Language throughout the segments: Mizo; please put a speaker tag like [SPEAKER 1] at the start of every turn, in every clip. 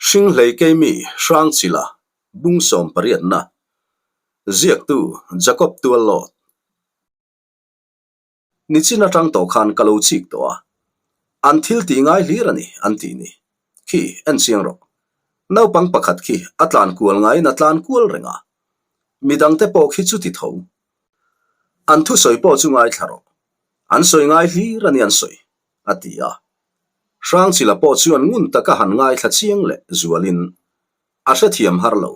[SPEAKER 1] Hringhlei Keimi Hrangchila Bung sawmpariatna Ziaktu Jacob Tuallawt Nichin atang tawh khan ka lo chik tawh a, an thil tih ngai hlir a ni an tih ni. Khi, en chiang rawh. Naupang pakhat khi a tlan kual ngaiin a tlan kual reng a, midangte pawh khi chuti tho. An thusawi pawh chu ngaithla rawh. An sawi ngai hlir a ni an sawi, a ti a. Hrangchila pawh chuan ngun taka han ngaithla chiang leh zualin a hrethiam har lo.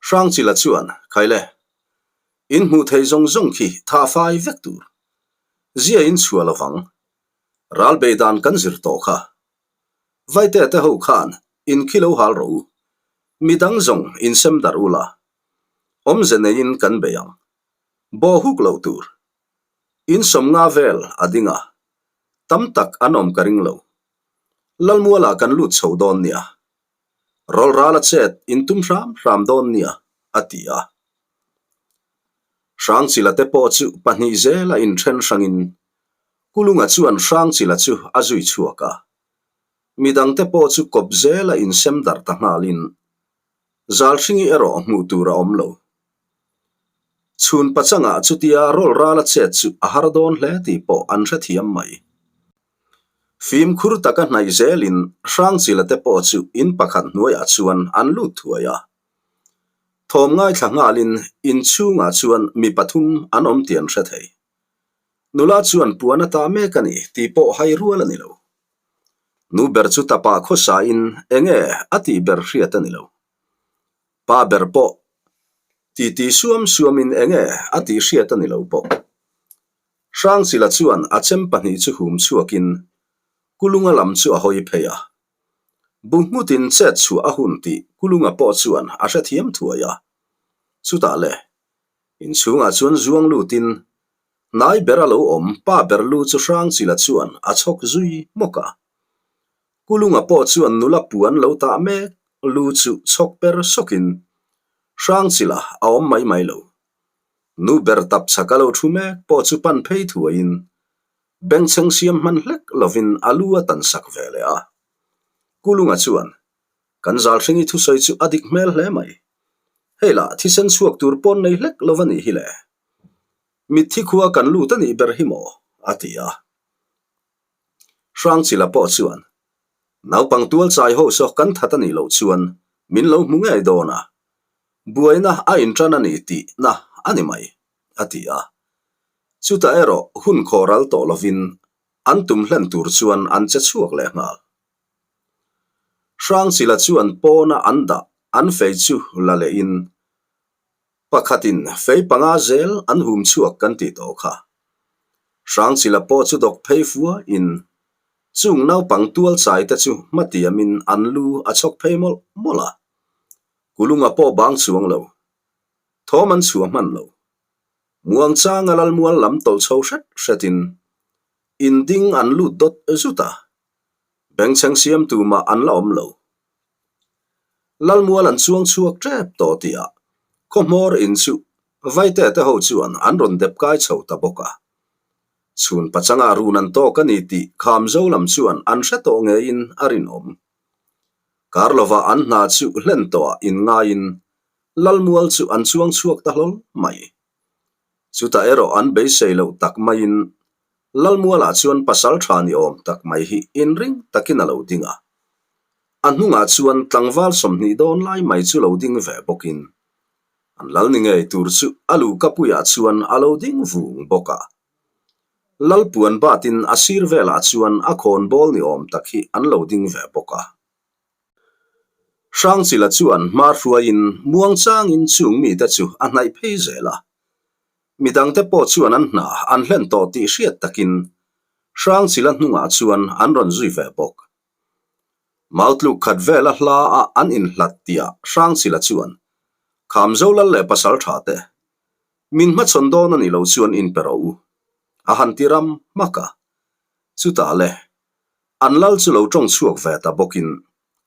[SPEAKER 1] Hrangchila chuan, Khaile, in hmuh thei zawng zawng khi tha fai vek tur. Zia in chhuah lovang. Ral bei dan kan zir tawh kha. Vaite te ho khan in khi lo hal rawh u. Midang zawng in sem darh ula. Awmze neiin kan bei ang. Bawh huk loh tur. In sawmnga vel a ding a, tam tak an awm ka ring lo. Lalmualah kan lut chho dawn nia. Rawlral a chet in tum hram hram dawn nia, a ti a. Hrangchila te pawh chu pahnih zela inthen hrangin Kulunga chuan Hrangchila chu a zui chhuak a. Midangte pawh chu kawp zela insem darh ta nghalin Zalhringi erawh hmuh tur a awm lo. Chhun pachangah chutia rawl ral a chet chu a har dawn hle tih pawh an hrethiam mai. Fimkhur taka hnaih zelin Hrangchila te pawh chu in pakhat hnuaiah chuan an lut thuai a. Thawm ngaithla nghalin in chhungah chuan mi pathum an awm tih an hre thei. Nula chuan puan a ta mek a ni tih pawh hai rual a ni lo. Nu ber chu tapa khawsain enge a tih ber hriat a ni lo. Pa ber pawh titi suam suamin enge a tih hriat a ni lo bawk. Hrangchila chuan a chem pahnih chu hum chhuakin Kulunga lam chu a hawi phei a. Bu nghutin chet chhuah a hun tih Kulunga pawh chuan a hrethiam thuai a. Chutah le, inchhungah chuan zuang lutin hnai ber a lo awm pa ber lu chu Hrangchila chuan a chhawk zui hmawk a. Kulunga pawh chuan nula puan lo tah mek lu chu chhawk per sawkin Hrangchila a awm mai mai lo. Nu ber tap chhaka lo thu mek pawh chu pan phei thuaiin bengchheng siam hman hlek lovin a lu a tan sak ve leh a. Kulunga chuan, Kan Zalhringi thusawi chu a dik hmel hle mai. Hei lah thisen chhuak tur pawn nei hlek lo va nih hi le. Mitthi khua kan lut a nih ber hi maw? a ti a. Hrangchila pawh chuan, Naupang tual chai ho saw kan that a nih loh chuan min lo hmu ngei dawn a, buaina a intan a ni tih na a ni mai, a ti a. Chutah erawh hun khaw ral tawh lovin an tum hlen tur chuan an che chhuak leh nghal. Hrangchila chuan pawna an dah an fei chu la lehin Pakhatin fei panga zel an hum chhuak kan tih tawh kha. Hrangchila pawh chu dawk phei fua in chung naupang tual chai te chu hmatiamin an lu a chhawk phei mawlh mawlh a. Kulunga pawh bang chuang lo. Thawm an chhuah hman lo. Muangchanga Lalmual lam tawlh chho hret hretin in ding an lut dawt zut a. Bengchheng siam tumah an la awm lo. Lalmual an chuang chhuak tep tawh tihah khawhmawr in chu Vaite te ho chuan an rawn dep kai chho ta bawk a. Chhun pachanga run an tawk a ni tih Khamzo lam chuan an hre tawh ngeiin a rinawm. Kar lovah an hna chu hlen tawhah inngaiin Lalmual chu an chuang chhuak ta hlawl mai. Chutah erawh an beisei loh tak maiin Lalmualah chuan pasal tha ni awm tak mai hi inring takin a lo ding a. A hnungah chuan tlangval 20 dawn lai mai chu lo ding ve bawkin an lal ni ngei tur chu a luhkapuiah chuan a lo ding vung bawk a. Lalpuan batin a sir velah chuan a khawnbawl ni awm tak hi an lo ding ve bawk a. Hrangchila chuan hma hruaiin muangchangin chung mite chu a hnaih phei zel a. Midangte pawh chuan an hna an hlen tawh tih hriat takin Hrangchila hnungah chuan an rawn zui ve bawk. Mautluk khat vela hla a an inhlat tihah Hrangchila chuan, Khamzo lal leh pasal tha te, min hmachhawn dawn a nih loh chuan inpe rawh u, a han ti ram hmak a. Chutah le, an lal chu lo tawng chhuak ve ta bawkin,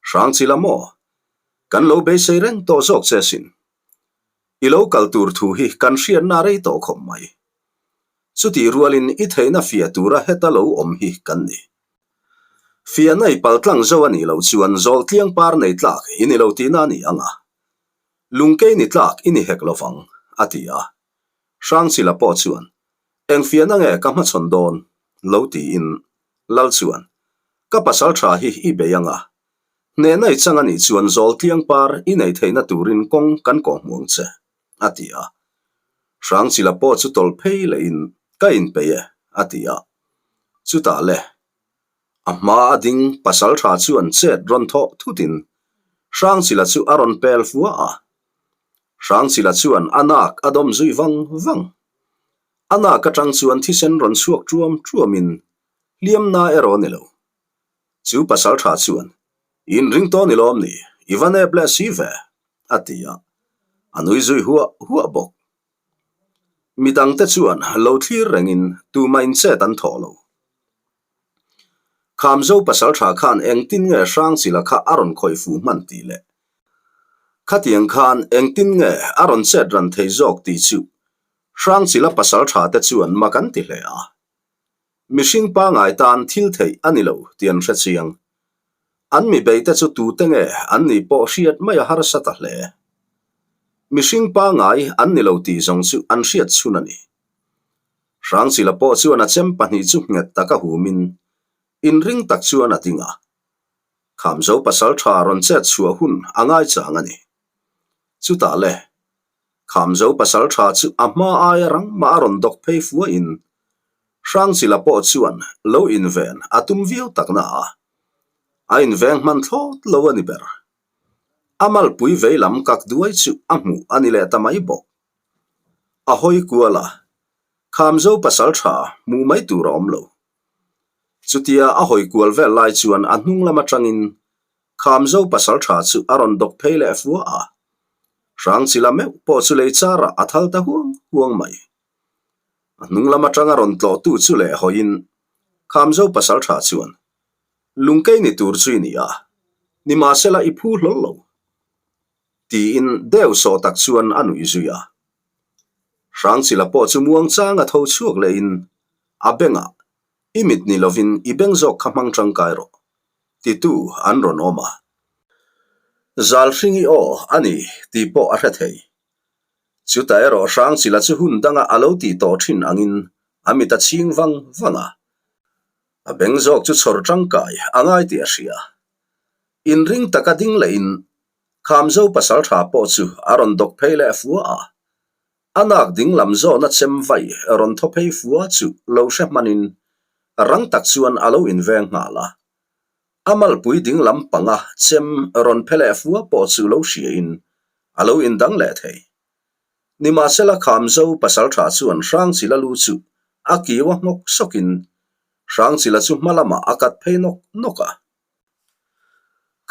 [SPEAKER 1] Hrangchila maw? Kan lo beisei reng tawh zawk che sin. I lo kal tur thu hi kan hriatna rei tawh khawp mai. Chutih rualin i theihna fiah tura heta lo awm hi kan ni. Fiahna i paltlang zo a nih loh chuan zawltliang par nei tlak i ni lo tihna a ni ang a, lungkei ni tlak i ni hek lo vang, a ti a. Hrangchila pawh chuan, Eng fiahna nge ka hmachhawn dawn? lo tiin Lal chuan, Ka pasal tha hi i bei ang a, hnehna i chang a nih chuan zawltliang par i neih theihna turin kawng kan kawhhmuh ang che, a ti a. Hrangchila pawh chu tawlh phei lehin, Ka inpeih e, a ti a. Chutah le, A hma a ding pasal tha chuan chet rawn thawh thutin Hrangchila chu a rawn pel fua a. Hrangchila chuan a nak a dawm zui vang vang. A nak atang chuan thisen rawn chhuak ṭuam ṭuamin hliamna erawh a ni lo. Chu pasal tha chuan, Inring tawh ni lawm ni, i va nep leh si ve, a ti a. A nui zui huah huah bawk. Midangte chuan lo thlir rengin tumah inchet an thawh lo. Khamzo pasaltha khan engtin nge Hrangchila kha a rawn khawih fuh hman tih leh khatiang khan engtin nge a rawn chet ran thei zawk tih chu Hrangchila pasaltha te chuan mak an ti hle a. Mihring pangai tan thil theih a ni lo tih an hre chiang. An mi beite chu tute nge an nih pawh hriat mai a harsa ta hle. Mihring pangai an ni lo tih zawng chu an hriat chhun a ni. Hrangchila pawh chuan a chem pahnih chu nghet taka humin inring tak chuan a ding a. Khamzo pasal tha rawn chet chhuah hun a ngaichang a ni. Chutah le, Khamzo pasal tha chu a hma aia rang mah a rawn dawk phei fuahin Hrangchila pawh chuan lo inven a tum viau takna a, a inveng hman thlawt lo a ni ber. A malpui veilam kak duai chu a hmuh a ni leh ta mai bawk. A hawi kual a, Khamzo pasal tha hmuh mai tur a awm lo. Chutia a hawi kual vel lai chuan a hnung lam atangin Khamzo pasal tha chu a rawn dawk phei leh fua a. Hrangchila meuh pawh chu lei charah a thal ta huang huang mai. A hnung lam atanga rawn tlawhtu chu leh hawiin Khamzo pasal tha chuan, Lungkei ni tur chu i ni a, nimahsela i phu hlawl lo. Tiin deuh sawh tak chuan a nuih zui a. Hrangchila pawh chu muang chang a tho chhuak lehin a bengah, I mit ni lovin i beng zawk kha hmang tangkai rawh, titu an rawn awm a. Zalhringi aw a ni tih pawh a hre thei. Chutah erawh Hrangchila chu hun danga a lo tih tawh thin angin a mit a chhing vang vang a. A beng zawk chu chhawr tangkai a ngai tih a hria. Inring taka ding lehin Khamzo pasaltha pawh chu a rawn dawk phei leh fua a. A nak ding lam zawhna chem vai rawn thaw phei fua chu lo hre hmanin rang tak chuan a lo inveng nghal a. A malpui ding lam panga chem rawn phe leh fua pawh chu lo hriain a lo indang leh thei. Nimahsela Khamzo pasaltha chuan Hrangchila lu chu a kiu a nghawk sawkin Hrangchila chu hma lamah a kat phei nawk nawk a.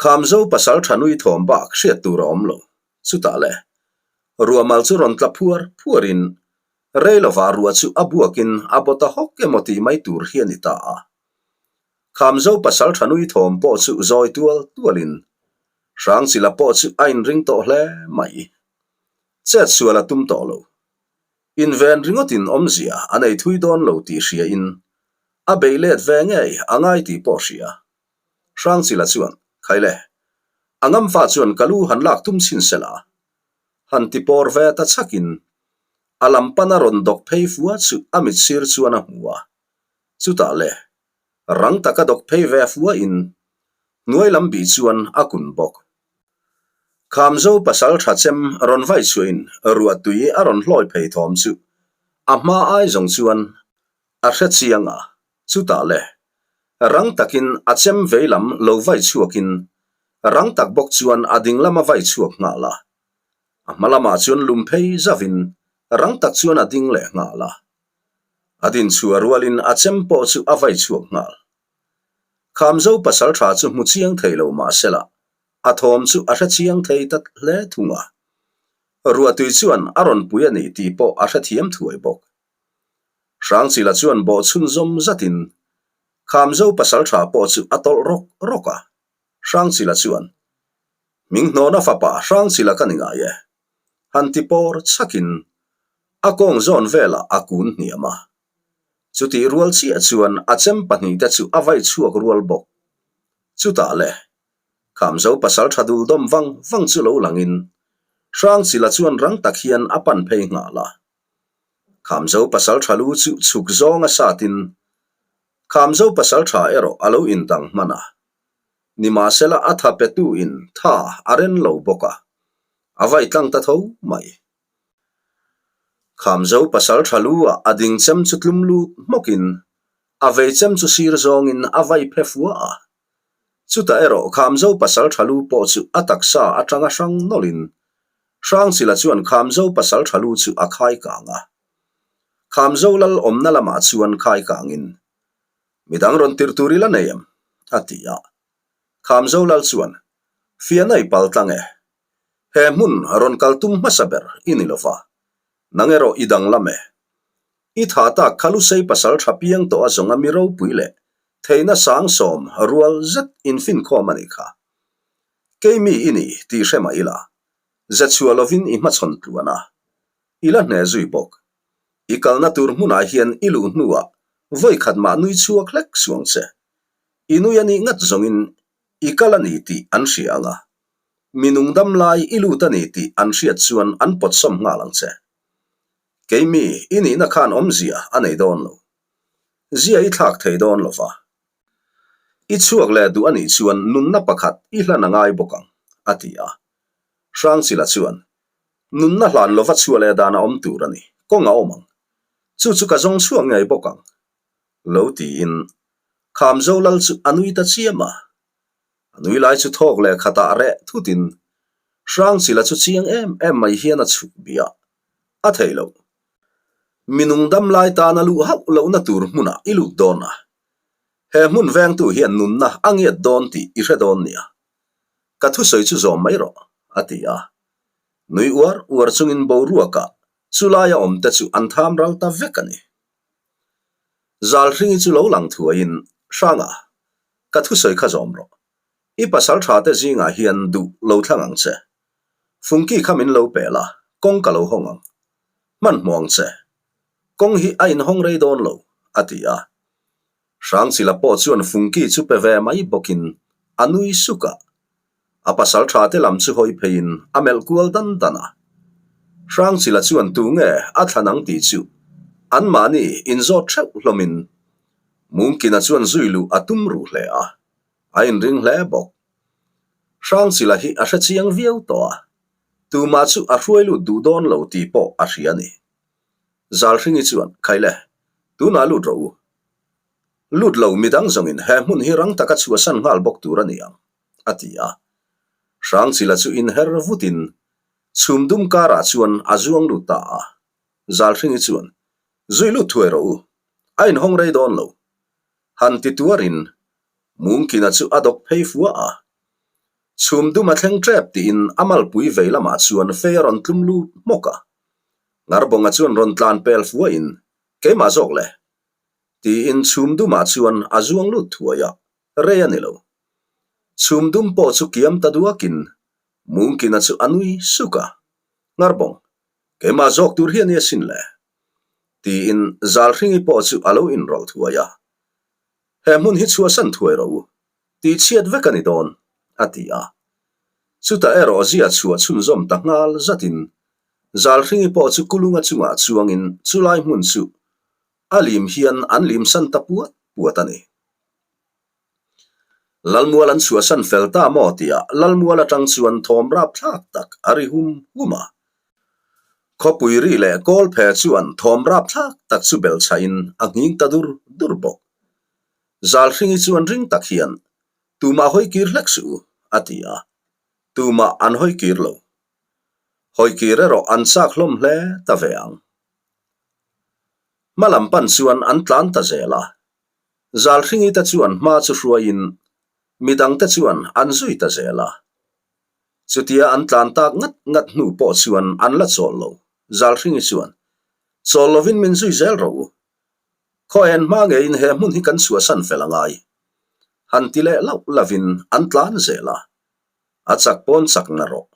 [SPEAKER 1] Khamzo pasal tha nui thawm bak hriat tur a awm lo. Chutah le, ruahmal chu rawn tla phuar phuarin rei lovah ruah chu a buakin a baw ta hawk emaw tih mai tur hi a ni ta a. Khamzo pasal tha nui thawm pawh chu zawi tual tualin Hrangchila pawh chu a inring tawh hle mai. Chet sual a tum tawh lo. Inven ringawtin awmzia a nei thui dawn lo tih hriain a beih let ve ngei a ngai tih pawh hria. Hrangchila chuan, Khaile, a ngamfa chuan ka lu han lak tum chhin sela. Han ti pawr ve ta chhakin a lam pana rawn dawk phei fua chu a mit sir chuan a hmu a. Chutah le, rang taka dawk phei ve fuain hnuai lam bih chuan a kun bawk. Khamzo pasal tha chem rawn vai chhuahin ruah tui a rawn hlawi phei thawm chu a hma ai zawng chuan a hre chiang a, chutah le rang takin a chem vei lam lo vai chhuakin rang tak bawk chuan a ding lam a vai chhuak nghal a, a hma lamah chuan lum phei zauhin rang tak chuan a ding leh nghal a, a din chhuah rualin a chem pawh chu a vai chhuak nghal. Khamzo pasal tha chu hmu chiang thei lo mahsela a thawm chu a hre chiang thei ta hle thung a. Ruahtui chuan a rawn pui a nih tih pawh a hrethiam thuai bawk. Hrangchila chuan bawh chhunzawm zatin Khamzo pasal tha pawh chu a tawlh rawk rawk a. Hrangchila chuan, Hminghnawna fapa Hrangchila ka ni ngai e. Han ti pawr chhakin a kawng zawn velah a kun hniam a. Chutih rual chiah chuan a chem pahnihte chu a vai chhuak rual bawk. Chutah le, Khamzo pasalṭha dul dawm vang vang chu lo langin Hrangchila chuan rang tak hian a pan phei nghal a. Khamzo pasalṭha lu chu chhuk zawng a satin Khamzo pasalṭha erawh a lo indang hman a. Nimahsela a tha petu in tha a ren lo bawk a, a vai tlang ta tho mai. Khamzo pasalṭha lu ah a ding chem chu tlum lut hmawkin a vei chem chu sir zawngin a vai phe fua a. Chutah erawh Khamzo pasalṭha lu pawh chu a taksa atanga hrang nawlhin Hrangchila chuan Khamzo pasalṭha lu chu a khai kang a. Khamzo lal awmna lamah chuan khai kangin, Midang rawn tirh tur i la nei em? a ti a. Khamzo lal chuan, Fiahna i pal tlang e. He hmun rawn kal tum hmasa ber i ni lova, nang erawh i danglam e. I tha tak kha Lusei pasal tha piang tawh a zawnga mi ropui leh theihna sangsawm rual zet infinkhawm a nih kha. Kei mi i ni tih hre mah ila, ze chhuah lovin i hmachhawn tluan a, i la hne zui bawk. I kalna tur hmunah hian i luh hnuah vawi khat mah nui chhuak hlek suang che. I nui a nih ngat zawngin i kal a ni tih an hria ang a, mi nungdam lai i lut a ni tih an hriat chuan an pawtsawm nghal ang che. Kei mi i nihna khan awmzia a nei dawn lo. Zia i thlak thei dawn lo va. I chhuak leh duh a nih chuan nunna pakhat i hlan a ngai bawk ang, a ti a. Hrangchila chuan, Nunna hlan lova chhuah leh dan a awm tur a ni, kawng a awm ang. Chu chu ka zawng chhuak ngei bawk ang, lo tiin Khamzo lal chu a nui ta chiam a. A nui lai chu thawk leh khatah reh thutin Hrangchila chu chiang em em mai hian a chhuk bia a theih loh. Mi nung dam lai tana luh hauh lohna tur hmunah i lut dawn a, he hmun vengtu hian nunna a ngiat dawn tih i hre dawn nia. Ka thusawi chu zawm mai rawh, a ti a. Nui uar uar chungin boruakah chulaia awmte chu an tham ral ta vek a ni. Zalhringi chu lo lang thuaiin, Hranga, ka thusawi kha zawm rawh. I pasal tha te zingah hian duh lo thlang ang che. Fungki kha min lo pe la, kawng ka lo hawng ang. Hmanhmawh ang che. Kawng hi a inhawng rei dawn lo, a ti a. Hrangchila pawh chuan Fungki chu pe ve mai bawkin a nui suk a. A pasal tha te lam chu hawi pheiin a melh kual dan dan a. Hrangchila chuan tu nge a thlan ang tih chu anmahni inzawt theuh hlawmin Mungkina chuan zui luh a tum ruh hle a, a inring hle bawk. Hrangchila hi a hre chiang viau tawh a, tumah chu a hruai lut duh dawn lo tih pawh a hria a ni. Zalhringi chuan, Khaile, tunah lut rawh u. Lut lo midang zawngin he hmun hi rang taka chhuahsan nghal bawk tur a ni ang, a ti a. Hrangchila chu inher vutin chhum dum karah chuan a zuang lut ta a. Zalhringi chuan, Zui lut thuai rawh u, a inhawng rei dawn lo. Han ti tuarin Mungkina chu a dawk phei fua a. Chhum dum a thleng tep tiin a malpui vei lamah chuan fei a rawn tlum lut hmawk a. Ngarbonga chuan rawn tlan pel fuain, Keimah zawk le! tiin chhum dumah chuan a zuang lut thuai a, rei a ni lo. Chhum dum pawh chu kiam ta duakin Mungkina chu a nui suk a, Ngarbong, keimah zawk tur hi a ni asin le! tiin Zalhringi pawh chu a lo inrawlh thuai a. He hmun hi chhuahsan thuai rawh u, tih chhiat vek a ni dawn, a ti a. Chutah erawh zia chhuah chhunzawm ta nghal zatin Zalhringi pawh chu Kulunga chungah chuangin chulai hmun chu a lim hian an limsan ta puat puat a ni. Lalmual an chhuahsan fel ta maw tihah Lalmual atang chuan thawm rapthlak tak a ri hum hum a. Khawpui ri leh kawlphe chuan thawm rapthlak tak chu belchhahin a nghing ta dur dur bawk. Zalhringi chuan ring tak hian, Tumah hawi kir hlek suh u, a ti a. Tumah an hawi kir lo. Hawi kir erawh an chak hlawm hle ta ve ang. Hma lam pan chuan an tlan ta zel a. Zalhringi te chuan hma chu hruaiin midangte chuan an zui ta zel a. Chutia an tlan tak ngat ngat hnu pawh chuan an la chawl lo. Zalhringi chuan, Chawl lovin min zui zel rawh u. Khaw en hma ngeiin he hmun hi kan chhuahsan fel a ngai. Han ti leh lauh lovin an tlan zel a. A chak pawn chak na rawh.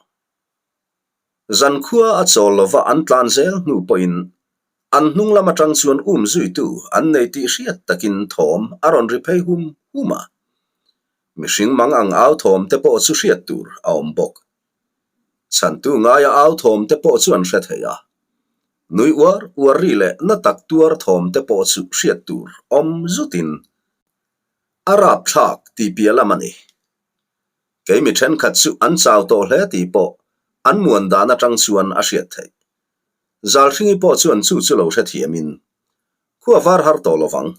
[SPEAKER 1] Zankhua a chawl lova an tlan zel hnu pawhin an hnung lam atang chuan um zuitu an nei tih hriat takin thawm a rawn ri phei hum hum a. Mihring mang ang au thawm te pawh chu hriat tur a awm bawk. Chhantu ngaia au thawm te pawh chu an hre thei a. Nui uar uar ri leh na tak tuar thawm te pawh chu hriat tur awm zutin a rapthlak tih piah lam a ni. Kei mi thenkhat chu an chau tawh hle tih pawh an muan dan atang chuan a hriat theih. Zalhringi pawh chuan chu chu lo hrethiamin khua var har tawh lovang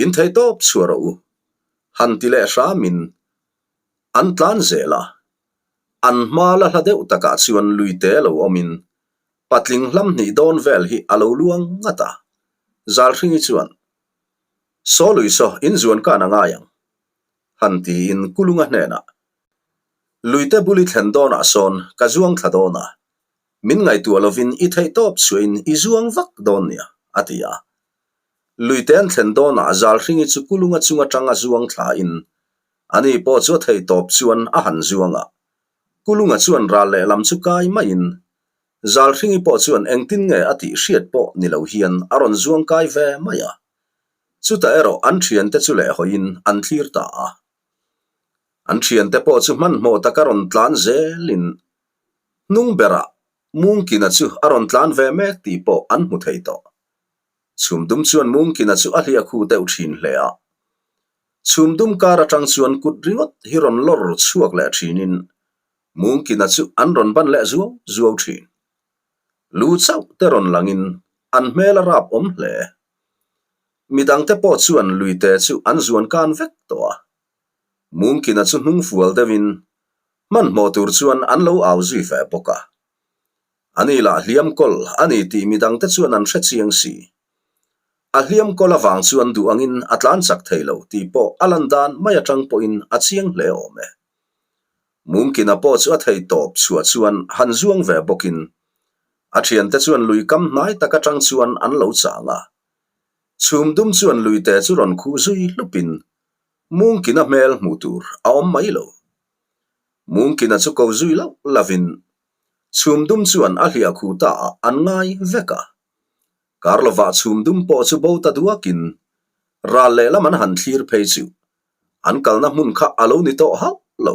[SPEAKER 1] In thei tawp chhuah rawh u, han ti leh hramin an tlan zel a. An hma la hla deuh takah chuan luite lo awmin patling hlam hnih dawn vel hi a lo luang ngat a. Zalhringi chuan, Saw lui saw, in zuan kan a ngai ang, han tiin Kulunga hnenah, Luite bul i thlen dawnah sawn ka zuang thla dawn a, min ngaihtuah lovin i theih tawp chhuahin i zuang vak dawn nia, a ti a. Luite an thlen dawnah Zalhringi chu Kulunga chung atanga zuang thlain ani pawh chu a theih tawp chuan a han zuang a. Kulunga chuan ral lehlam chu kai maiin Zalhringi pawh chuan engtin nge a tih hriat pawh ni lo hian a rawn zuang kai ve mai a. Chutah erawh an thiante chu lehhawiin an thlir ta a. An thiante pawh chu hmanhmawh taka rawn tlan zelin hnung berah Mungkina chu a rawn tlan ve mek tih pawh an hmu thei tawh. Chhumdum chuan Mungkina chu a hliah khu deuh thin hle a. Chhumdum kar atang chuan kut ringawt hi rawn lawr chhuak leh thinin Mungkina chu an rawn ban leh zuau zuau thin. Lu chauh te rawn langin an hmel a rap awm hle. Midangte pawh chuan luite chu an zuan kan vek tawh a. Mungkina chu hnung fual deuhin hmanhmawh tur chuan an lo au zui ve bawk a. Ani lah hliam kawl a ni tih midangte chuan an hre chiang si. A hliam kawl avang chuan duh angin a tlan chak thei lo tih pawh a lan dan mai atang pawhin a chiang hle awm e. Mungkina pawh chu a thei tawp chhuah chuan han zuang ve bawkin a thiante chuan lui kam hnai tak atang chuan an lo chang a. Chhum dum chuan luite chu rawn khuh zui hlupin Mungkina hmel hmuh tur a awm mai lo. Mungkina chu ko zui loh lovin chhum dum chuan a hliah khu ta ah an ngai vek a. Kar lovah chhum dum pawh chu bo ta duakin ral lehlam an han thlir phei chu an kalna hmun kha a lo ni tawh hauh lo.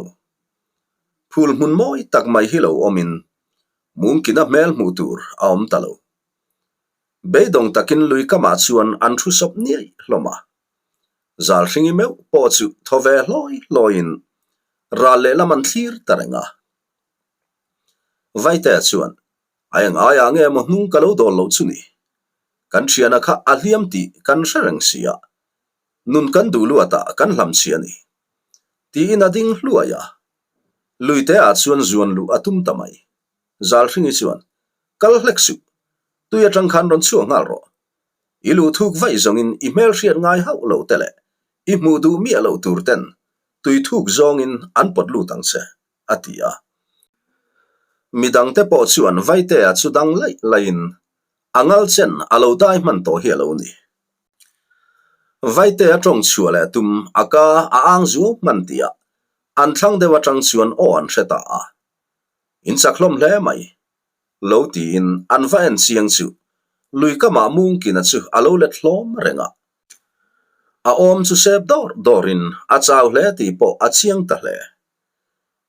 [SPEAKER 1] Phul hmun mawi tak mai hi lo awmin Mungkina hmel hmuh tur a awm ta lo. Beidawng takin lui kamah chuan an thu sawp niaih hlawm a. Zalhringi meuh pawh chu thaw ve hlawi hlawiin ral lehlam an thlir ta reng a. Vaitea chuan, A eng aiah nge maw hnung ka lo dawl loh chu ni? Kan thiana kha a hliam tih kan hre reng si a, nun kan duh luatah kan hlam chhi a ni. Tiin a ding hluai a. Luiteah chuan zuan luh a tum ta mai. Zalhringi chuan, Kal hlek suh, tui atang khan rawn chhuak nghal rawh. I luh thuk vaih zawngin i hmelhriat ngai hauh lo te leh i hmuh duh miah loh tur ten tui thuk zawngin an pawt lut ang che, a ti a. Midangte pawh chuan Vaitea chu dang laih laihin a ngal chen a lo dai hman tawh hi a lo ni. Vaitea tawng chhuah leh tum a ka a ang zuau hman tih ah an thlang deuh atang chuan aw an hre ta a. In chak hlawm hle mai. Lo tiin an va en chiang chu lui kamah Mungkina chu a lo let hlawm reng a. A awm chu sep dawr dawrin a chau hle tih pawh a chiang ta hle.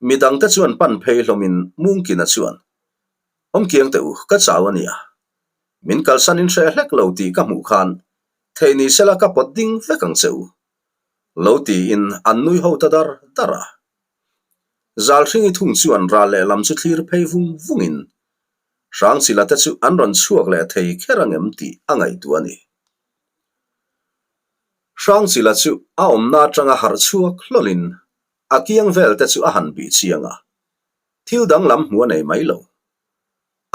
[SPEAKER 1] Midangte chuan pan phei hlawmin Mungkina chuan, Awmkiang teh u, ka chau a nia. Min kalsan in hreh hlek lo tih ka hmuh khan theih ni sela ka pawt ding vek ang che u. Lo tiin an nui ho ta dar dar a. Zalhringi thung chuan ral lehlam chu thlir phei vung vungin Hrangchila te chu an rawn chhuak leh thei kher angem tih a ngaihtuah a ni. Hrangchila chu a awmna atanga harh chhuak hlawlin a kiang vel te chu a han bih chiang a, thil danglam hmu a nei mai lo.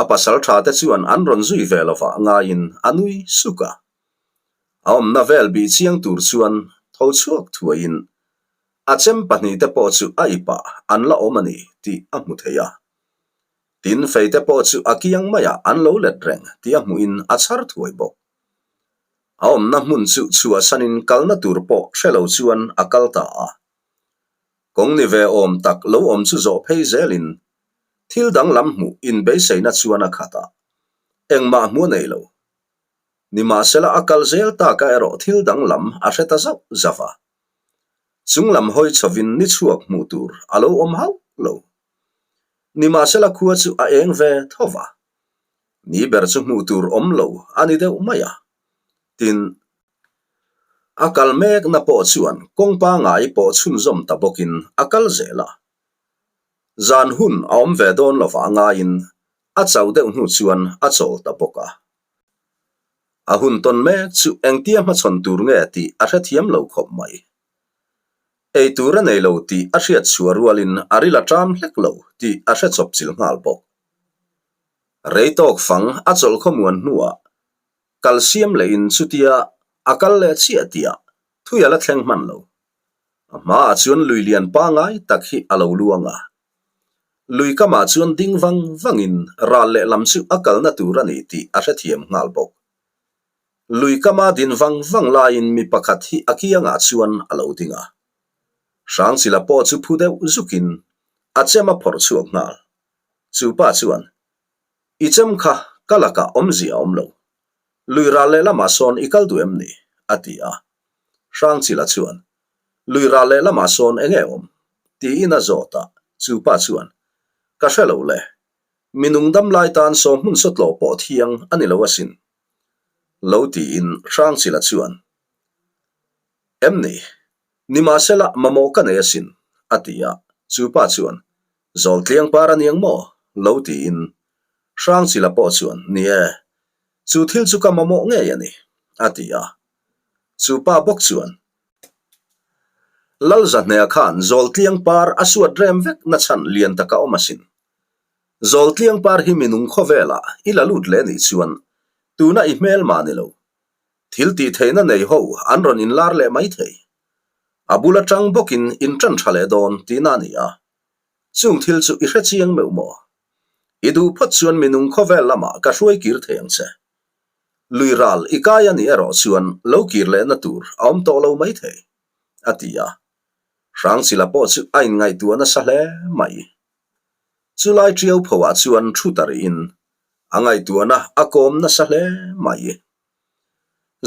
[SPEAKER 1] A pasal tha te chuan an rawn zui ve lovah ngaiin a nui suk a. A awmna vel bih chiang tur chuan tho chhuak thuaiin A chem pahnihte pawh chu a ipah an la awm a ni tih a hmu thei a. Tin, feite pawh chu a kiang maiah an lo let reng tih a hmuhin a chhar thuai bawk. A awmna hmun chu chhuahsanin kalna tur pawh hre lo chuan a kal ta a. Kawng ni ve awm tak lo awm chu zawh phei zelin thil danglam hmuh inbeiseina chuan a khat a, engmah hmu a nei lo. Nimahsela a kal zel taka erawh thil danglam a hre ta zauh zauh a. Chung lam hawi chhovin ni chhuak hmuh tur a lo awm hauh lo. Nimahsela khua chu a eng ve tho va. Ni ber chu hmuh tur awm lo a ni deuh mai a. Tin, a kal mekna pawh chuan kawng pangai pawh chhunzawm ta bawkin a kal zel a. Zan hun a awm ve dawn lovah ngaiin a chau deuh hnu chuan a chawl ta bawk a. A hun tawn mek chu engtia hmachhawn tur nge tih a hrethiam lo khawp mai. Ei tur a nei lo tih a hriat chhuah rualin a ril a ṭam hlek lo tih a hre chawp chilh nghal bawk. Rei tawk fang a chawlh khawmuan hnuah kal siam lehin chutia a kal leh chiah tihah thui a la thleng hman lo. A hmaah chuan lui lian pangai tak hi a lo luang a. Lui kamah chuan ding vang vangin ral lehlam chu a kalna tur a ni tih a hrethiam nghal bawk. Lui kama din vang vang laiin mi pakhat hi a kiangah chuan a lo ding a. Hrangchila pawh chu phu deuh zukin a chem a phawrh chhuak nghal. Chu pa chuan, I chem kha ka lakah awmzia a awm lo. Lui ral lehlamah sawn i kal duh em ni? a ti a. Hrangchila chuan, Lui ral lehlamah sawn eng nge awm? tiin a zawt a, chu pa chuan, Ka hre lo le. Mi nungdam lai tan saw hmun sawtlawh pawh thiang a ni lo asin. Lo tiin Hrangchila chuan, Em ni? Nimahsela mamawh ka nei asin, a ti a, chu pa chuan, Zawltliang par a niang maw? Lo tiin Hrangchila pawh chuan, Ni e, chu thil chu ka mamawh ngei a ni, a ti a. Chu pa bawk chuan, Lalzahnea khan Zawltliang par a suat rem vek na chhan lian taka awm asin. Zawltliang par hi minung khawvelah i la lut leh nih chuan tuna i hmel mah ni lo. Thil tih theihna nei ho an rawn inlar leh mai thei. A bul atang bawkin in tan tha leh dawn tihna a ni a. Chung thil chu i hre chiang meuh maw? I duh phawt chuan minung khawvel lamah ka hruai kir thei ang che. Lui ral i kai a nih erawh chuan lo kir lehna tur a awm tawh lo mai thei, a ti a. Hrangchila pawh chu a inngaihtuah nasa hle mai. Chulai ṭiau phoah chuan thu ta rihin a ngaihtuahna a kawm nasa hle mai.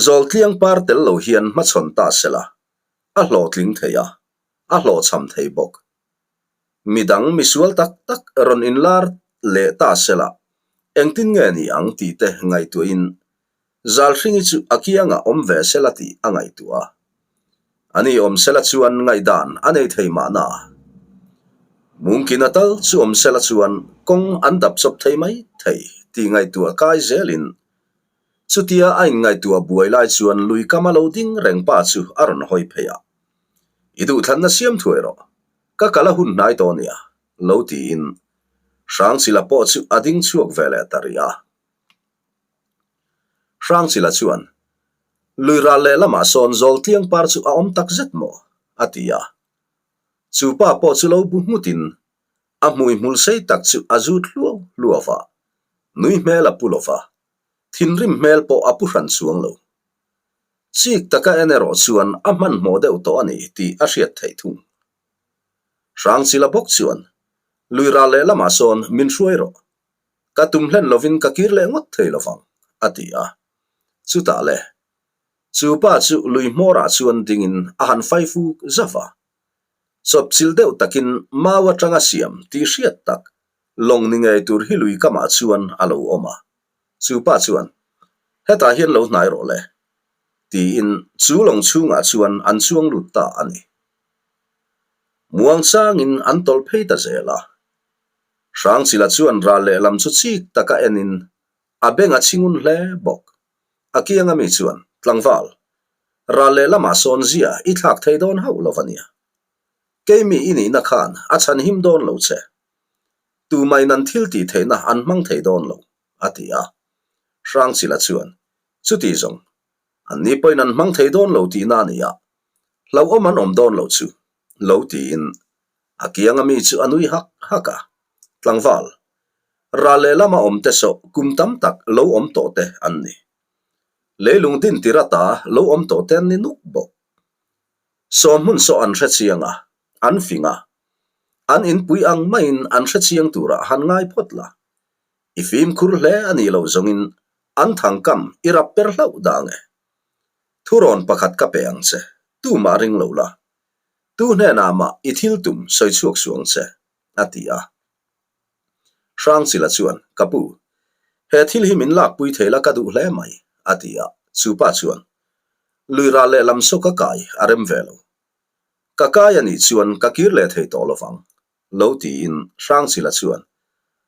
[SPEAKER 1] Zawltliang par tel lo hian hmachhawn ta sela, a hlawhtling thei a, a hlawhchham thei bawk. Midang misual tak tak rawn inlar leh ta sela, engtin nge ni ang tih te ngaihtuahin Zalhringi chu a kiangah awm ve sela tih a ngaihtuah a. Ani awm sela chuan ngaihdan a nei thei mahna. Mungkina tal chu awm sela chuan kawng an dap chawp thei mai thei tih ngaihtuah kai zelin chutia a inngaihtuah buai lai chuan lui kama lo ding reng pa chu a rawn hawi phei a. I duhthlanna siam thuai rawh. Ka kal a hun hnai tawh nia, lo tiin Hrangchila pawh chu a ding chhuak ve leh ta rih a. Hrangchila chuan, Lui ral lehlamah sawn Zawltliang par chu a awm tak zet maw? a ti a. Chu pa pawh chu lo bu nghutin a hmui hmul sei tak chu a zut hluau hluau va, nui hmel a pu lo va, thinrim hmel pawh a pu hran chuang lo. Chik taka en erawh chuan a hmanhmawh deuh tawh a ni tih a hriat theih thung. Hrangchila bawk chuan, Lui ral lehlamah sawn min hruai rawh. Ka tum hlen lovin ka kir leh ngawt thei lovang, a ti a. Chutah le, chu pa chu lui hmawrah chuan dingin a han fai fuk zauh a. Chawpchilh deuh takin mau atanga siam tih hriat tak lawng ni ngei tur hi lui kamah chuan a lo awm a. Chu pa chuan, Hetah hian lo hnai rawh le, tiin chu lawng chhungah chuan an chuang lut ta a ni. Muangchangin an tawlh phei ta zel a. Hrangchila chuan ral lehlam chu chik taka enin a beng a chhingun hle bawk. A kianga mi chuan, Tlangval, ral lehlamah sawn zia i thlak thei dawn hauh lo va nia. Keimi i nihna khan a chhan him dawn lo che. Tumain an thil tih theihna an hmang thei dawn lo, a ti a. Hrangchila chuan, Chuti zawng, anni pawhin an hmang thei dawn lo tihna a ni a, hlauhawm an awm dawn lo chu, lo tiin a kianga mi chu a nui hak hak a. Tlangval, ral lehlam a awm te sawh kum tam tak lo awm tawh te an ni. Leilung din tir ata lo awm tawh te an ni nuk bawk. Sawm hmun saw an hre chiang a, an fing a. An inpui ang maiin an hre chiang turah han ngai phawt la. I fimkhur hle a nih loh zawngin an thangkam i rap per hlauh dang e. Thurawn pakhat ka pe ang che, tumah ring lo la. Tu hnenah mah i thil tum sawi chhuak suh ang che, a ti a. Hrangchila chuan, Ka pu, he thil hi min lakpui thei la ka duh hle mai, a ti a. Chu pa chuan, Lui ral lehlam saw ka kai a rem ve lo. Ka kai a nih chuan ka kir leh thei tawh lovang, lo tiin Hrangchila chuan,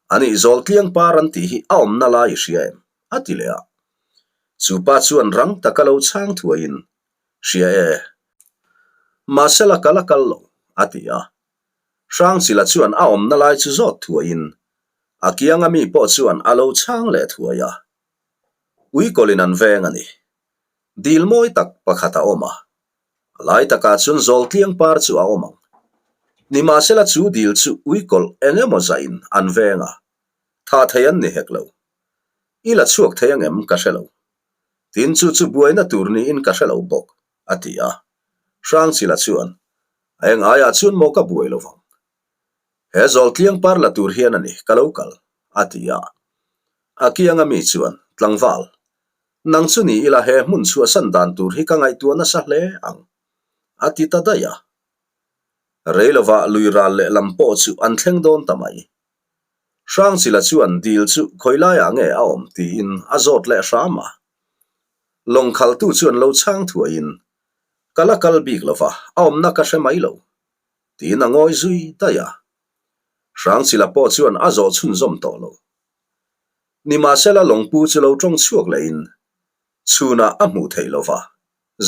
[SPEAKER 1] A nih zawl tliang par an tih hi a awmna lai i hria em? a ti leh a. Chu pa chuan rang taka lo chhang thuaiin, Hria e. Mahsela ka la kal lo, a ti a. Hrangchila chuan a awmna lai chu zawt thuaiin, a kianga mi pawh chuan a lo chhang leh thuai a. Uikawlin an veng a ni. Dil mawi tak pakhat a awm a. A lai takah chuan zawltliang par chu a awm ang. Nimahsela chu dil chu uikawlh eng emaw zahin an veng a, tha thei an ni hek lo. I la chhuak thei angem ka hre lo. Tin chu chu buaina tur niin ka hre lo bawk, a ti a. Hrangchila chuan, A eng aiah chuan maw ka buai lo vang. He zawltliang par la tur hian a ni ka lo kal, a ti a. A kianga mi chuan, Tlangval, nang chu ni ila he hmun chhuahsan dan tur hi ka ngaihtuah nasa hle ang, a ti ta daih a. Rei lovah lui ral lehlam pawh chu an thleng dawn ta mai. Hrangchila chuan dil chu khawi laiah nge a awm tiin a zawt leh hram a. Lawng khaltu chuan lo chhang thuaiin, Ka la kal bik lo va, a awmna ka hre mai lo, tiin a ngawi zui daih a. Hrangchila pawh chuan a zawh chhunzawm tawh lo. Nimahsela lawngpu chu lo tawng chhuak lehin chhunah a hmuh theih lo va,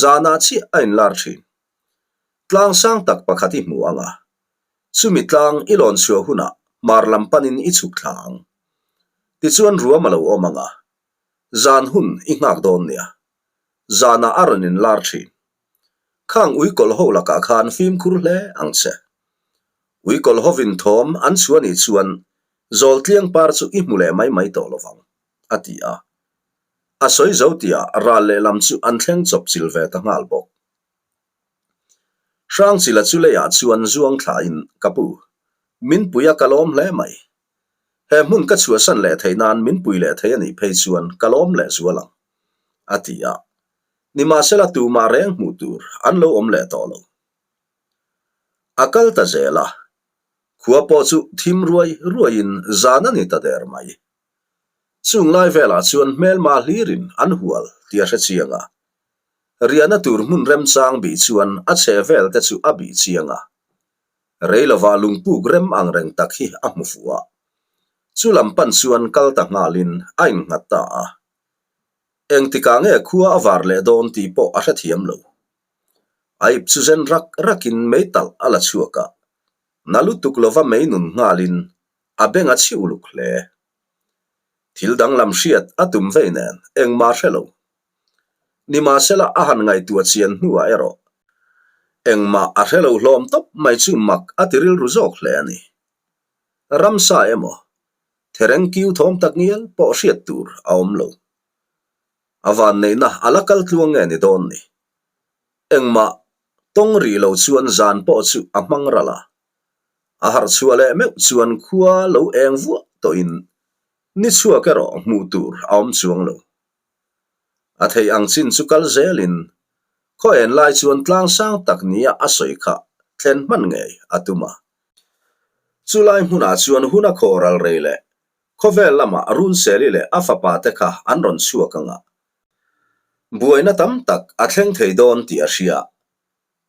[SPEAKER 1] zanah chiah a inlar thin. Tlang sang tak pakhat i hmu ang a, Chumi tlang i lawn chhuah hunah hmar lam panin i chhuk thla ang. Tichuan ruam a lo awm ang a, zan hun i nghak dawn nia. Zanah a rawn inlar thin. Khang uikawlh ho lakah khan fimkhur hle ang che. Uikawlh hovin thawm an chhuah nih chuan zawltliang par chu i hmu leh mai mai tawh lovang, a ti a. A sawi zo tihah ral lehlam chu an thleng chawp chil ve ta nghal bawk. Hrangchila chu leiah chuan zuang thlain, Ka pu, min pui a ka lawm hle mai. He hmun ka chhuahsan leh theih nan min pui leh thei a nih phei chuan ka lawm leh zual ang, a ti a. Nimahsela tumah reng hmuh tur an lo awm leh tawh lo. A kal ta zel a, khua pawh chu thim ruai ruaiin zan a ni ta der mai. Chung lai velah chuan hmelma hlirin an hual tih a hre chiang a, Riahna tur hmun remchang bih chuan a chhe vel te chu a bih chiang a. Rei lovah lungpuk rem ang reng tak hi a hmu fuh a. Chu lam pan chuan kal ta nghalin a innghat ta a. Engtikah nge khua a var leh dawn tih pawh a hrethiam lo. A ip chu zen rak rakin mei talh a la chhuak a. Na lutuk lova mei nun nghalin a beng a chhi uluk hle. Thil danglam hriat a tum vei nen engmah hre lo. Nimahsela a han ngaihtuah chian hnuah erawh engmah a hre lo hlawm tawp mai chu mak a ti rilru zawk hle a ni. Ramsa emaw, thereng kiu thawm tak ngial pawh hriat tur a awm lo. A vanneihna a la kal tluang nge ni dawn ni? Engmah tawng rih lo chuan zan pawh chu a hmang ral a. A harh chhuah leh meuh chuan khua lo eng vuah tawhin ni chhuak erawh hmuh tur a awm chuang lo. A theih ang chin chu kal zelin khaw en lai chuan tlang sang tak nia a sawi kha thlen hman ngei a tum a. Chulai hmunah chuan hun a khaw ral rei leh khawvel lamah Runseli leh a fapa te kha an rawn chhuak ang a, buaina tam tak a thleng thei dawn tih a hria.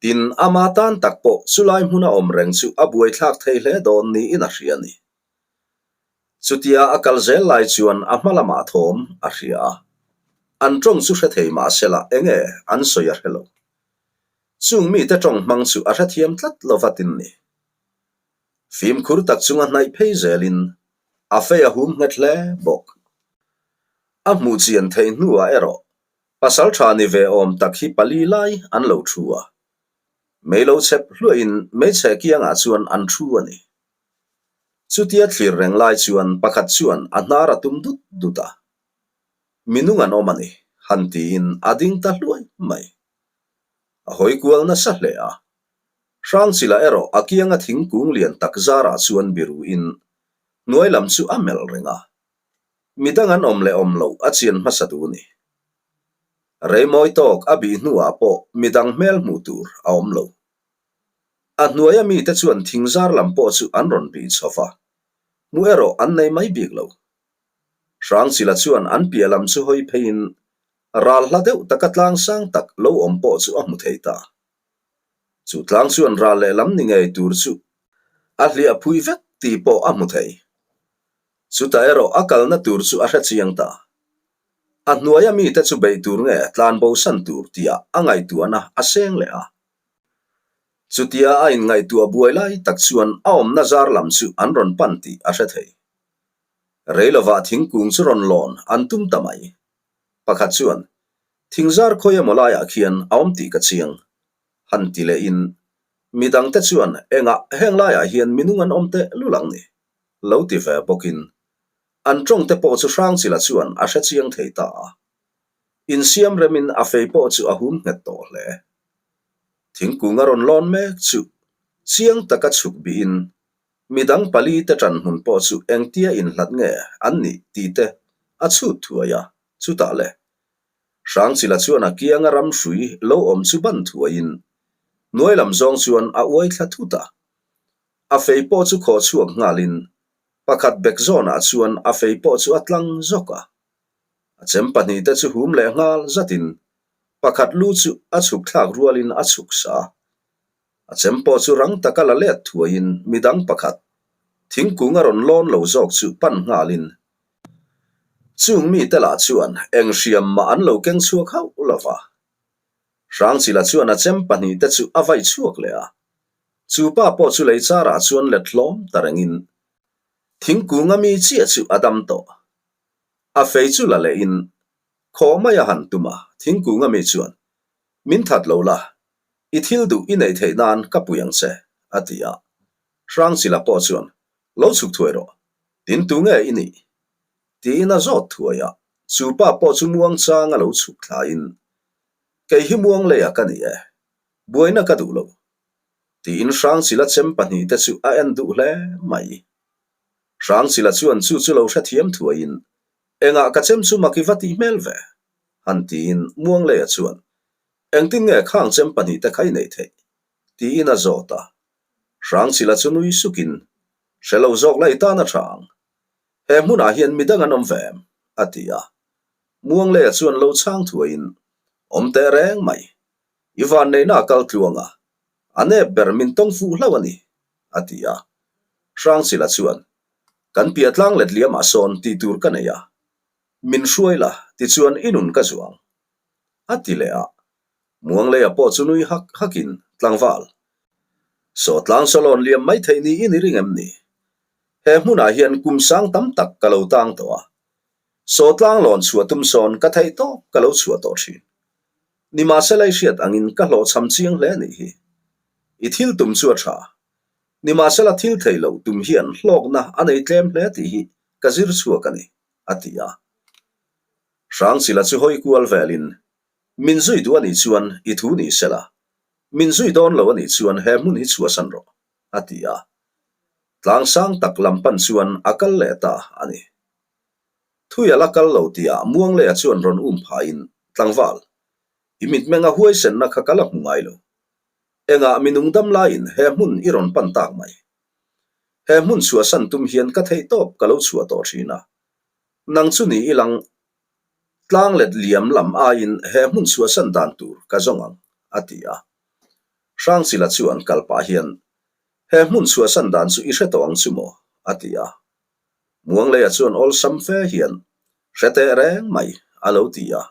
[SPEAKER 1] Tin, ama tan tak pawh chulai hmuna awm reng chu a buaithlak thei hle dawn niin a hria a ni. Chutia a kal zel lai chuan a hma lamah thawm a hria a, an tawng chu hre thei mah se la enge an sawi a hre lo. Chung mite tawng hmang chu a hrethiam tlat lo vatin ni. Fimkhur tak chunga hnaih phei zelin a fei a hum nghet hle bawk. A hmuh chian theih hnuah erawh pasal tha ni ve awm tak hi pali lai an lo thu a. Mei lo chhep hluahin hmeichhe kiangah chuan an thu a ni. Chutia thlir reng lai chuan pakhat chuan a hnar a tum dut dut a, Mi nung an awm a ni, han tiin a ding ta hluai mai. A hawi kual nasa hle a. Hrangchila erawh a kianga thingkung lian tak zarah chuan biruin hnuai lam chu a melh reng a. Mi dang an awm leh awm loh a chian hmasa duh a ni. Reimawi tawk a bih hnuah pawh mi dang hmel hmuh tur a awm lo. A hnuaia mite chuan thingzar lam pawh chu an rawn bih chho va, hmuh erawh an nei mai bik lo. Hrangchila chuan an piah lam chu hawi pheiin ral hla deuh taka tlang sang tak lo awm pawh chu a hmu thei ta. Chu tlang chuan ral lehlam ni ngei tur chu a hliah phui vek tih pawh a hmu thei. Chutah erawh a kalna tur chu a hre chiang ta. A hnuaia mite chu beih tur nge tlan bosan tur tihah a ngaihtuahna a seng leh a. Chutia a inngaihtuah buai lai tak chuan a awmna zar lam chu an rawn pan tih a hre thei. Rei lovah thingkung chu rawn lawn an tum ta mai. Pakhat chuan, Thingzar khawi emaw laiah khian a awm tih ka chiang, han ti lehin midangte chuan engah heng laiah hian minung an awm teh lul ang ni? lo ti ve bawkin an tawngte pawh chu Hrangchila chuan a hre chiang thei ta a. Insiam remin a fei pawh chu a hum nghet tawh hle. Thingkung a rawn lawn mek chu chiang taka chhuk bihin midang pali te ṭan hmun pawh chu engtia inhlat nge an nih tih te a chhut thuai a, chutah le Hrangchila chuan a kianga ram hrui lo awm chu ban thuaiin hnuai lam zawng chuan a uai thla thut a. A fei pawh chu khawh chhuak nghalin pakhat bek zawnah chuan a fei pawh chu a tlang zawk a. A chem pahnihte chu hum leh nghal zatin pakhat lu chu a chhuk thlak rualin a chhuk sa a. A chem pawh chu rang taka la let thuaiin midang pakhat thingkung a rawn lawn lo zawk chu pan nghalin chung mite lah chuan eng hriam mah an lo keng chhuak hauh lo va. Hrangchila chuan a chem pahnihte chu a vai chhuak leh a. Chu pa pawh chu lei charah chuan let hlawm ta rengin thingkung a mi chiah chu a dam tawh. A fei chu la lehin khaw mai a han tum a, thingkung a mi chuan, Min that lo la, i thil duh i neih theih nan ka pui ang che, a ti a. Hrangchila pawh chuan, Lo chhuk thuai rawh, tin tu nge i nih? Tiin a zawt thuai a, chu pa pawh chu muangchang a lo chhuk thlaiin, Kei hi muang leia ka ni e, buaina ka duh lo, tiin Hrangchila chem pahnihte chu a en duh hle mai. Hrangchila chuan chu chu lo hrethiam thuaiin, Engah ka chem chu mak i va tih hmel ve? han tiin Muangleia chuan, Engtin nge khang chem pahnihte kha i neih theih? tiin a zawt a. Hrangchila chu nui sukin, Hre lo zawk la i tan a tha ang. He hmunah hian midang an awm ve em? a ti a. Muangleia chuan lo chhang thuaiin, Awm teh reng mai. I vanneihna a kal tluang a, a nep ber min tawng fuh hlauh a ni, a ti a. Hrangchila chuan, Kan piah tlang let liamah sawn tih tur ka nei a, min hruai la, tichuan i nun ka zuang, a ti leh a. Muangleia pawh chu nui hak hakin, Tlangval, saw tlang sawlawn liam mai theih niin i ring em ni? He hmunah hian kum sang tam tak ka lo tang tawh a, saw tlang lawn chhuah tum sawn ka theih tawp ka lo chhuah tawh thin. Nimahsela i hriat angin ka hlawhchham chiang hle a nih hi. I thil tum chu a tha. Nimahsela thil thei loh tum hian hlawkna a nei tlem hle tih hi ka zir chhuak a ni, a ti a. Hrangchila chu hawi kual velin, Min zui duh a nih chuan i thu ni sela, min zui dawn lo a nih chuan he hmun hi chhuahsan rawh, a ti a. Tlang sang tak lam pan chuan a kal leh ta a ni. Thui a la kal lo tihah Muangleia chuan rawn um phaiin, Tlangval, i mitmenga huaisenna kha ka la hmu ngai lo. Engah mi nungdam laiin he hmun i rawn pan tak mai? He hmun chhuahsan tum hian ka theih tawp ka lo chhuah tawh thin a. Nang chu ni i lang tlang let liam lam aiin he hmun chhuahsan dan tur ka zawng ang, a ti a. Hrangchila chuan kal pah hian, He hmun chhuahsan dan chu i hre tawh ang chu maw? a ti a. Muangleia chuan awlsam fe hian, Hre teh reng mai, a lo ti a.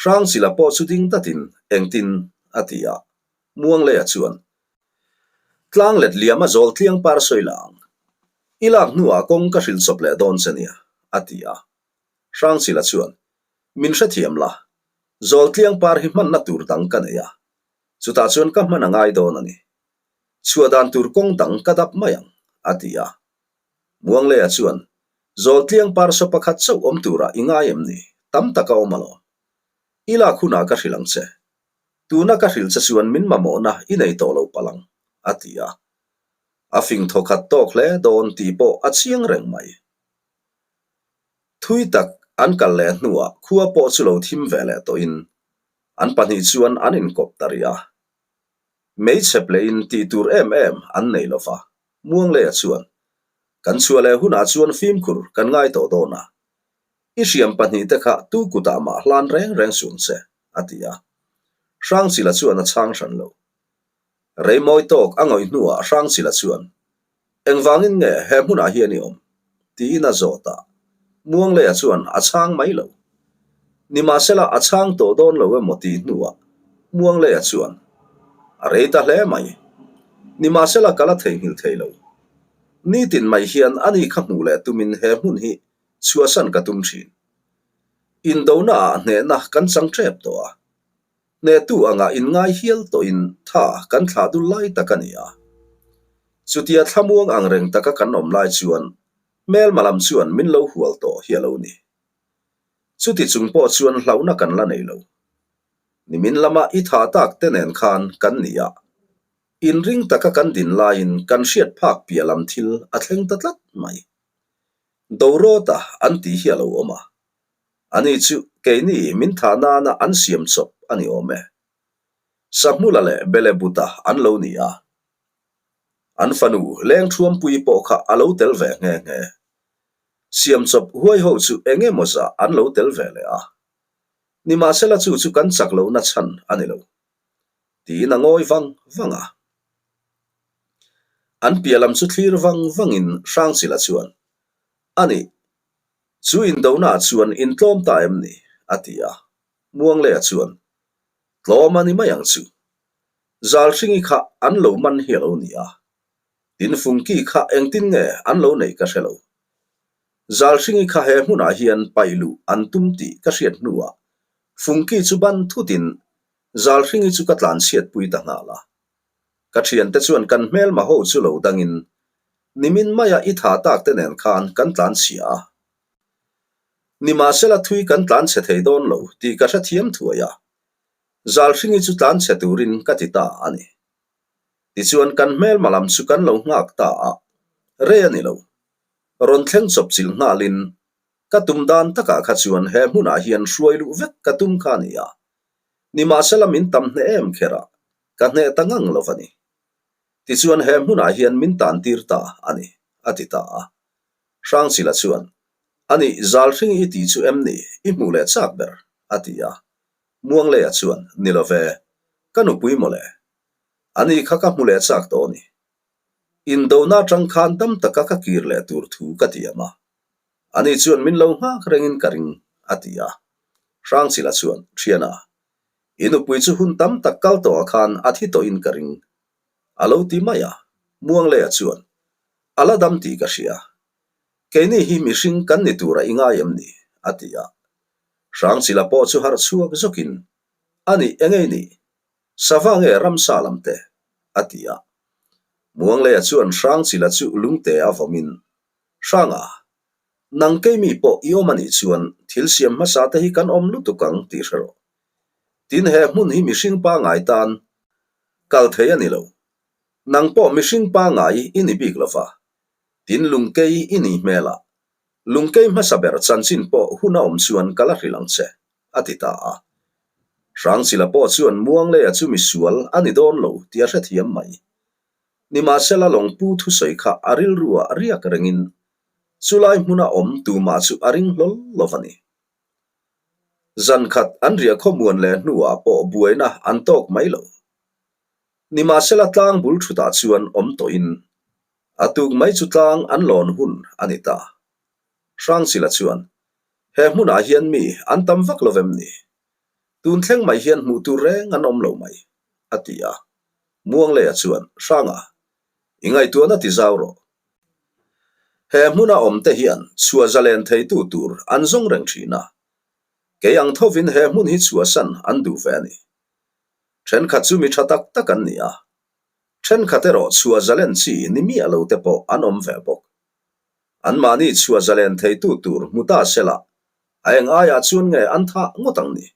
[SPEAKER 1] Hrangchila pawh chu ding datin, Engtin? a ti a. Muangleia chuan, Tlang let liam a zawl tliang par sawi la ang. I lak hnuah kawng ka hrilh chawp leh dawn che nia, a ti a. Hrangchila chuan, Min hrethiam la, zawl tliang par hi hmanna tur dang ka nei a, chutah chuan ka hman a ngai dawn a ni. Chhuah dan tur kawng dang ka dap mai ang, a ti a. Muangleia chuan, Zawltliang parsaw pakhat chauh awm turah i ngai em ni? Tam tak a awm alawm. I lak hunah ka hrilh ang che. Tuna ka hrilh che chuan min mamawhna i nei tawh lo palh ang, a ti a. A fing thawkhat tawk hle dawn tih pawh a chiang reng mai. Thui tak an kal leh hnuah khua pawh chu lo thim ve leh tawhin an pahnih chuan an inkawp ta rih a. Meichhep lehin tih tur em em an nei lo va, Muangleia chuan, Kan chhuah leh hunah chuan fimkhur kan ngai tawh dawn a, i hriam pahnihte kha tu kutah mah hlan reng reng suang che, a ti a. Hrangchila chuan a chhang hran lo. Reimawi tawk a ngawih hnuah Hrangchila chuan, Engvangin nge he hmunah hian i awm? tiin a zawt a. Muangleia chuan a chhang mai lo. Nimahsela a chhang tawh dawn lo emaw tih hnuah Muangleia chuan, A rei ta hle mai. Nimahsela ka la theihnghilh thei lo. Nitin mai hian ani kha hmuh leh tumin he hmun hi chhuahsan ka tum thin. Indonaah hnehna kan chang tep tawh a. Hnehtu anga inngai hial tawhin tha kan thlah dul lai tak a ni a. Chutia thlamuang ang reng taka kan awm lai chuan hmelma lam chuan min lo hual tawh hi a lo ni. Chuti chung pawh chuan hlauhna kan la nei lo. Nimin lama i tha tak te nen khan kan ni a. Inring taka kan din laiin kan hriat phak piah lam thil a thleng ta tlat mai. Dorawta an tih hi a lo awm a. Ani chu keini min thah nana an siam chawp a ni awm e. Sahmula leh Belebuta an lo ni a. An fanu Lengthuampui pawh kha a lo tel ve nghe nghe. Siam chawp huai ho chu eng emaw zah an lo tel ve leh a. Nimahsela chu chu kan chak lohna chhan a ni lo. Tiin a ngawi vang vang a. An piah lam chu thlir vang vangin Hrangchila chuan, A nih, Chu indonaah chuan intlawm ta em ni? a ti a. Muangleia chuan, Tlawm a ni mai ang chu. Zalhringi kha an lo man hi a lo ni a. Tin Fungki kha engtin nge an lo neih ka hre lo. Zalhringi kha he hmunah hian paih luh an tum tih ka hriat hnuah Fungki chu ban thutin Zalhringi chu ka tlanchhiatpui ta nghal a. Ka thiante chuan kan hmelma ho chu lo dangin Nimin maia i tha tak te nen khan kan tlan chhia a. Nimahsela thui kan tlan chhe thei dawn lo tih ka hrethiam thuai a. Zalhringi chu tlan chhe turin ka ti ta a ni. Tichuan kan hmelma lam chu kan lo nghak ta a, rei a ni lo. Rawn thleng chawp chilh nghalin ka tum dan takah kha chuan he hmunah hian hruai luh vek ka tum kha a ni a. Nimahsela min tam hneh em kher a, ka hneh ta ngang lo va ni. Tichuan he hmunah hian min tan tir ta a ni, a ti ta a. Hrangchila chuan, Ani, Zalhring i tih chu em ni, i hmuh leh chak ber? a ti a. Muangleia chuan, Ni lo ve, ka nupui mawle. Ani kha ka hmu leh chak tawh a ni. Indona atang khan tam taka ka kir leh tur thu ka tiam a. Ani chuan min lo nghak rengin ka ring, a ti a. Hrangchila chuan, Thiana, I nupui chu hun tam tak kal tawhah khan a thi tawhin ka ring. A lo ti mai a, Muangleia chuan, A la dam tih ka hria. Keini hi mihring kan ni tura i ngai em ni? a ti a. Hrangchila pawh chu harh chhuak zawkin, A nih eng ei nih? Sava nge ramsa lam te? a ti a. Muangleia chuan Hrangchila chu lungte a vawmin, Hranga, Nang keimi pawh i awm a nih chuan thil siam hmasa te hi kan awm lutuk ang tih hre rawh. Tin he hmun hi mihring pangai tan kal thei a ni lo. Nang pawh mihring pangai i ni bik lo va. Tin lungkei i nih hmel a, lungkei hmasa ber chanchin pawh hun a awm chuan ka la hrilh ang che, a ti ta a. Hrangchila pawh chuan Muangleia chu misual a ni dawn lo tih a hrethiam mai. Nimahsela lawngpu thusawi kha a rilruah riak rengin Chulai hmuna awm tumah chu a ring hlawl lo va ni. Zan khat an riah khawmuan leh hnuah pawh buaina an tawk mai lo. Nimahsela tlang bul thutah chuan awm tawhin a tuk mai chu tlang an lawn hun a ni ta. Hrangchila chuan, He hmunah hian mi an tam vak lo vem ni? Tun thleng mai hian hmuh tur reng an awm lo mai, a ti a. Muangleia chuan, Hranga, i ngaihtuahna ti zau rawh. He hmuna awmte hian chhuah zalen theitu tur an zawng reng thin a, kei ang thovin he hmun hi chhuahsan an duh ve a ni. Thenkhat chu mi tha tak tak an ni a, thenkhat erawh chhuah zalen chi ni miah lo te pawh an awm ve bawk. Anmahni chhuah zalen theitu tur hmu ta sela a eng aiah chuan nge an thah ngawt ang ni?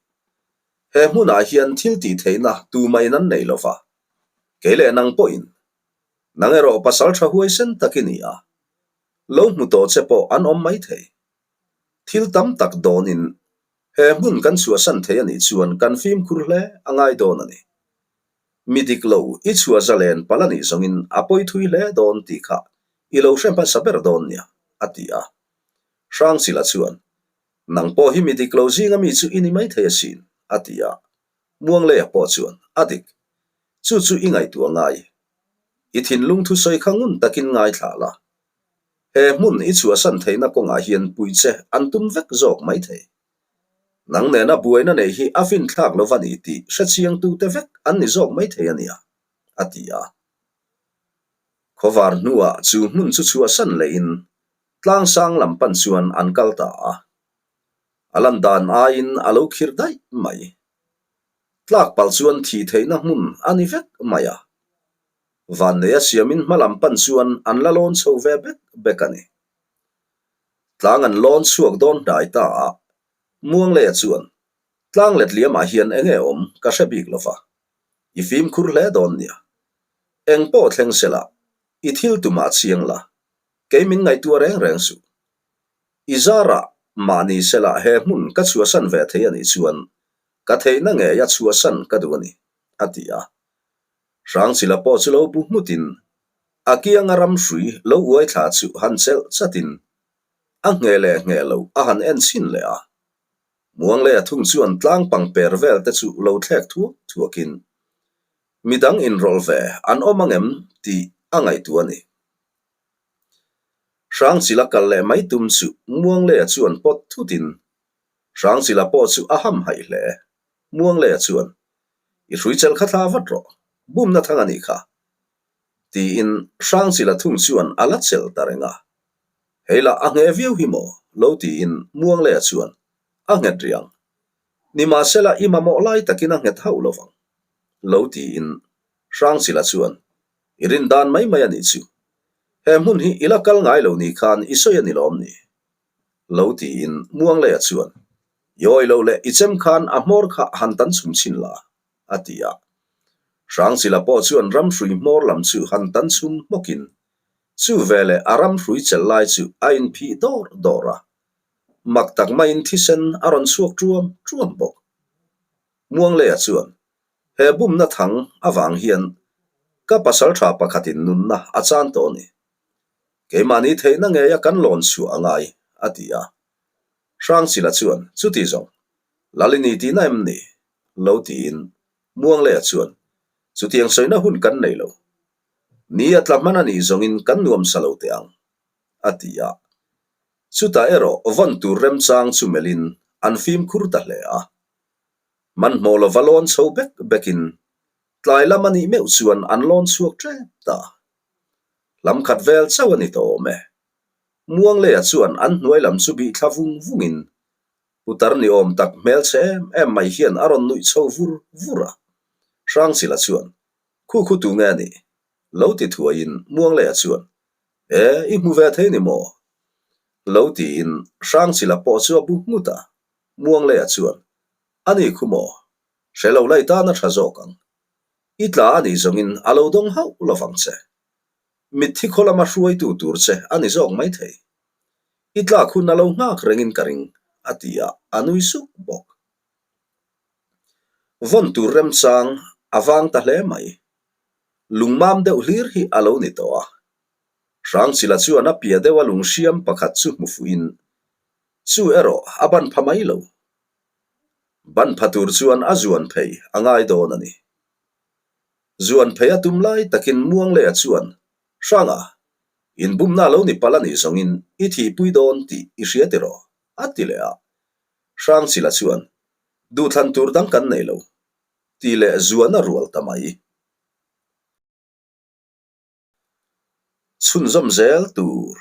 [SPEAKER 1] He hmunah hian thil tih theihna tumahin an nei lo va, kei leh nang pawhin Nang erawh pasal tha huaisen tak i ni a, lo hmu tawh che pawh an awm mai thei. Thil tam tak dawnin he hmun kan chhuahsan thei a nih chuan kan fimkhur hle a ngai dawn a ni. Mi dik lo i chhuah zalen palh a nih zawngin a pawi thui hle dawn tih kha i lo hre hmasa ber dawn nia, a ti a. Hrangchila chuan, Nang pawh hi mi dik lo zinga mi chu i ni maithei asin, a ti a. Muangleia pawh chuan, A dik. Chu chu i ngaihtuah ngai. I thinlung thusawi kha ngun takin ngaithla la. He hmun i chhuahsan theihna kawngah hian pui che an tum vek zawk maithei. Nang nena buaina neih hi a finthlak lo va ni tih hrechiangtute vek an ni zawk maithei a nia, a ti a. Khawvar hnuah chu hmun chu chhuahsan lehin tlangsang lam pan chuan an kal ta a. A lan dan aiin a lo khir daih mai. Tlak palh chuan thih theihna hmun a ni vek mai a. Vanneia siamin hma lam pan chuan an la lawn chho ve bek bek a ni. Tlang an lawn chhuak dawn hnai ta a, Muangleia chuan, Tlang let liamah hian eng nge awm ka hre bik lo va, i fimkhur hle dawn nia. Eng pawh thleng se la, i thil tumah chiang la, kei min ngaihtuah reng reng suh. I zarah mahni sela he hmun ka chhuahsan ve thei a nih chuan ka theihna ngeia chhuahsan ka duh a ni, a ti a. Hrangchila pawh chu lo bu nghutin a kianga ramhrui lo uai thla chu han chelh chatin a ngheh leh ngheh loh a han en chhin leh a. Muangleia thung chuan tlang pang per vel te chu lo thlek thuak thuakin midang inrawlh ve an awm angem tih a ngaihtuah a ni. Hrangchila kal leh mai tum chu Muangleia chuan pawt thutin Hrangchila pawh chu a hamhaih hle. Muangleia chuan, I hrui chel kha thla vat rawh, bumna thang a nih kha. Tiin Hrangchila thung chuan a la chelh ta reng a. Hei lah a ngheh viau hi maw? lo tiin Muangleia chuan a nghet riang. Nimahsela i mamawh lai takin a nghet hauh lo vang. Lo tiin Hrangchila chuan I rin dan mai mai a nih chu. He hmun hi i la kal ngai lo ni khan i sawi a ni lawm ni? Lo tiin Muangleia chuan, I awi lo leh i chem khan a hmawr kha han tan chhum chhin la, a ti a. Hrangchila pawh chuan ramhrui hmawr lam chu han tan chhum hmawkin, chu veleh a ramhrui chelh lai chu a inphih dawr dawr a. Mak tak maiin thisen a rawn chhuak ṭuam ṭuam bawk. Muangleia chuan, He bumna thang avang hian ka pasal tha pakhatin nunna a chan tawh a ni. Keimahni theihna ngeia kan lawn chhuah a ngai, a ti a. Hrangchila chuan, Chuti zawng, Lalini tihna em ni? lo tiin Muangleia chuan, Chutiang sawina hun kan nei lo. Ni a tla hman a nih zawngin kan nuam sa lo teh ang, a ti a. Chutah erawh vawn tur remchang chu melhin an fimkhur ta hle a. Hmanhmawh lova lawn chho bek bekin tlai lam a nih meuh chuan an lawn chhuak tep ta. Lam khat vel chauh a ni tawh awm e. Muangleia chuan an hnuai lam chu bih thla vung vungin putar ni awm tak hmelchhe em em mai hian a rawn nuih chho vur vur a. Hrangchila chuan, Khu khu tu nge a nih? Lo ti thuaiin Muangleia chuan, E, i hmu ve thei ni maw? Lo tiin Hrangchila pawh chu a bu nghut a. Muangleia chuan, A ni khu maw? Hre lo lai tan a tha zawk ang. I tla a nih zawngin a lo dawng hauh lovang che. Mitthi khaw lama hruaitu tur che a ni zawk maithei. I tlak hun a lo nghak rengin ka ring, a ti a, a nui suk bawk. Vawn tur remchang a vang ta hle mai. Lungmam deuh hlir hi a lo ni tawh a. Hrangchila chuan a pia deuha lunghriam pakhat chu hmu fuhin Chu erawh a ban pha mai lo. Ban pha tur chuan a zuan phei a ngai dawn a ni. Zuan phei a tum lai takin Muangleia chuan, Hranga, inbumna lo ni palh a nih zawngin i thihpui dawn tih i hria tiraw? a ti leh a. Hrangchila chuan, Duhthlan tur dang kan nei lo, tih leh zuan a rual ta mai. Chhunzawm zel tur.